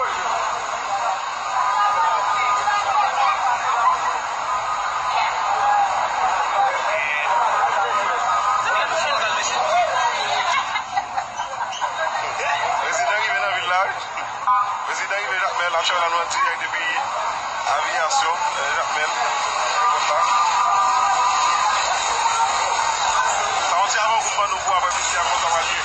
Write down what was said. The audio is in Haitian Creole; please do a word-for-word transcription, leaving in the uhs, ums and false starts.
Prezidan rive nan vil la, wi. Prezidan rive Jakmèl, aktyèlman nou an dirèk depi aviyasyon, eh, Jakmèl, ayewopò la. Sa yon ti avankou m ban nou pou apre midi a, kòman sa pral ye.